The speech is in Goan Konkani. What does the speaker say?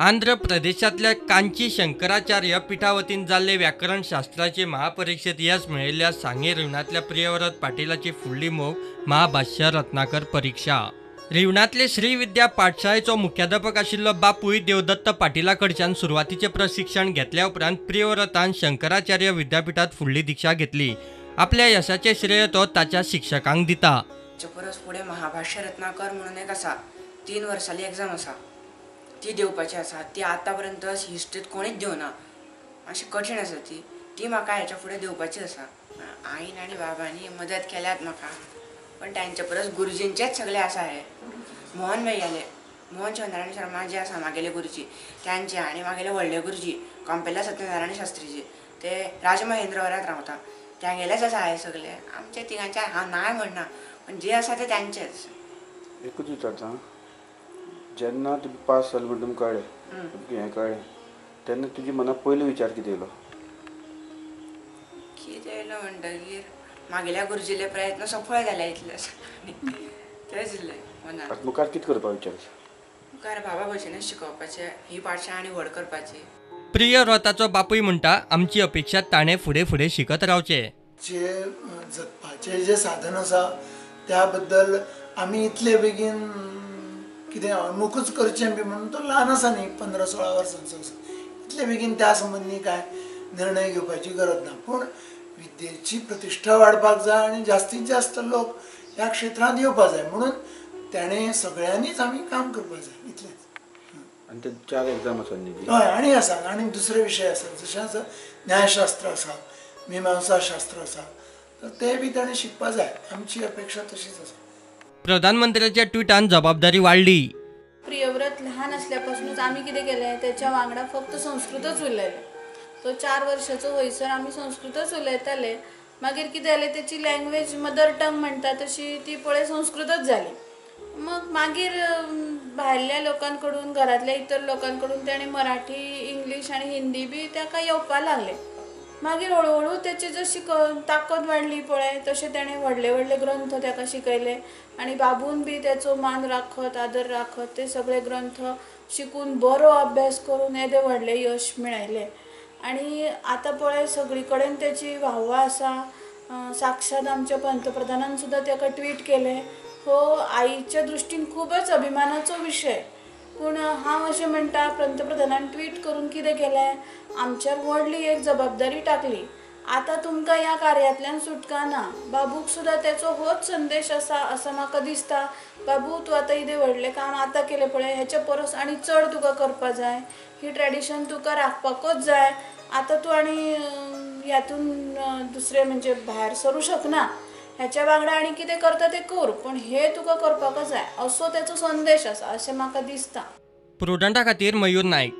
आंध्र प्रदेशांतल्या कांची शंकराचार्य पिठा वतीन जाल्ले व्याकरण शास्त्राचे महापरिक्षेत यश मेळयल्ल्या सांगे रिवणांतल्या प्रियव्रत पाटीलाची फुडली मोग महाभाष्य रत्नाकर परीक्षा. रिवणांतले श्री विद्या पाठशाळेचो मुख्याध्यापक आशिल्लो बापूय देवदत्त पाटीला कडच्यान सुरवातीचें प्रशिक्षण घेतल्या उपरांत प्रियव्रतान शंकराचार्य विद्यापीठात फुडली दीक्षा घेतली. आपल्या यशाचें श्रेय तो ताच्या शिक्षकांक दिता. परस फुडें महाभाष्य रत्नाकर म्हणून एक आसा, 3 वर्सांली एग्जाम आसा, ती दिवपाची आसा. ती आतां पर्यंत हिस्ट्रीत कोणीच दिवना, मातशी कठीण आसा ती. ती म्हाका हेच्या फुडें दिवपाची आसा. आईन आनी बाबांनी मदत केल्यात म्हाका, पण तांचे परस गुरुजींचेच सगळे आसा. हे मोहन भैयाले, मोहन शिवनारायण शर्मा जे आसा मागेले गुरुजी त्यांचे, आनी मागेले व्हडले गुरुजी कंपेला सत्यनारायण शास्त्रीजी, ते राजमहेंद्रवरात रावता, तांगेलेच आसा हे सगळे. आमचे तिगांचे हांव नाय म्हणना, पण जे आसा ते तांचेच. एकूच विचारता, जेन्ना तुमी पास जाले म्हण तुमकां कळ्ळें, तुमकां हें कळ्ळें, तेन्ना तुजी मनांत पयलो विचार कितें येयलो? कितें येयलो म्हणटगीर मागेल्या गुरुजीले प्रयत्न सफळ जाले इतले आसा, तेच इल्लें मनांत. आतां मुखार कितें करपाक विचार आसा? मुखार बाबा भशेनच शिकोवपाचें, ही पाठशाळा आनी व्हड करपाची. प्रियव्रताचो बापूय म्हणटा, आमची अपेक्षा ताणें फुडें फुडें शिकत रावचें. जे जगपाचें जें साधन आसा त्या बद्दल आमी इतले बेगीन कितें अमुकूच करचें बी म्हणून तो ल्हान आसा न्ही, 15-16 वर्सांचो आसा, इतले बेगीन त्या संबंदी कांय निर्णय घेवपाची गरज ना. पूण विद्येची प्रतिश्ठा वाडपाक जाय आनी जास्तीत जास्त लोक ह्या क्षेत्रांत येवपाक जाय म्हणून ताणें सगळ्यांनीच आमी काम करपाक जाय, इतलेंच. आनी ते 4 एग्जाम आसा न्ही? हय, आनी आसा, आनी दुसरे विशय आसा, जशें आसा न्यायशास्त्र आसा, मीमांसाशास्त्र आसा, तर ते बी ताणें शिकपाक जाय. आमची अपेक्षा तशीच आसा. प्रधानमंत्र्याच्या ट्विटान जबाबदारी वाडली. प्रियव्रत लहान असल्यापासूनच आम्ही कितें केलें, त्याच्या वांगडा फक्त संस्कृतच उलयलें. तो 4 वर्साचो वयसर आमी संस्कृतच उलयताले. मागीर कितें जालें, तेची लँग्वेज मदर टंग म्हणटा तशी ती पळय संस्कृतच जाली. मग मागीर भायल्या लोकांकडून, घरांतल्या इतर लोकांकडून ताणें मराठी, इंग्लीश आनी हिंदी बी ताका येवपाक लागलें. मागीर हळुहळू तेची जशी ताकद वाडली पळय, तशें ताणें व्हडले व्हडले ग्रंथ ताका शिकयले आनी बाबून बी तेचो मान राखत, आदर राखत ते सगळे ग्रंथ शिकून बरो अभ्यास करून येदे व्हडलें यश मेळयलें. आनी आतां पळय सगळी कडेन तेची वाहवा आसा. साक्षात आमच्या पंतप्रधानान सुद्दां ताका ट्वीट केलें. हो आईच्या दृश्टीन खूबच अभिमानाचो विशय. पूण हांव अशें म्हणटा, पंतप्रधानान ट्वीट करून कितें केलें, आमच्यार व्हडली एक जबाबदारी टाकली. आतां तुमकां ह्या कार्यांतल्यान सुटका ना. बाबूक सुद्दां तेचो होच संदेश आसा असो म्हाका दिसता. बाबू, तूं आतां येदें व्हडलें काम आतां केलें पळय, हेच्या परस आनी चड तुका करपा जाय. ही ट्रेडिशन तुका राखपाकूच जाय. आतां तूं आनी ह्यातून दुसरें म्हणजे भायर सरूं शकना. ह्याच्या वांगडा आनी कितें करता तें कर, पूण हें तुका करपाकच जाय, असो तेचो संदेश आसा अशें म्हाका दिसता. प्रुडंटा खातीर मयूर नायक.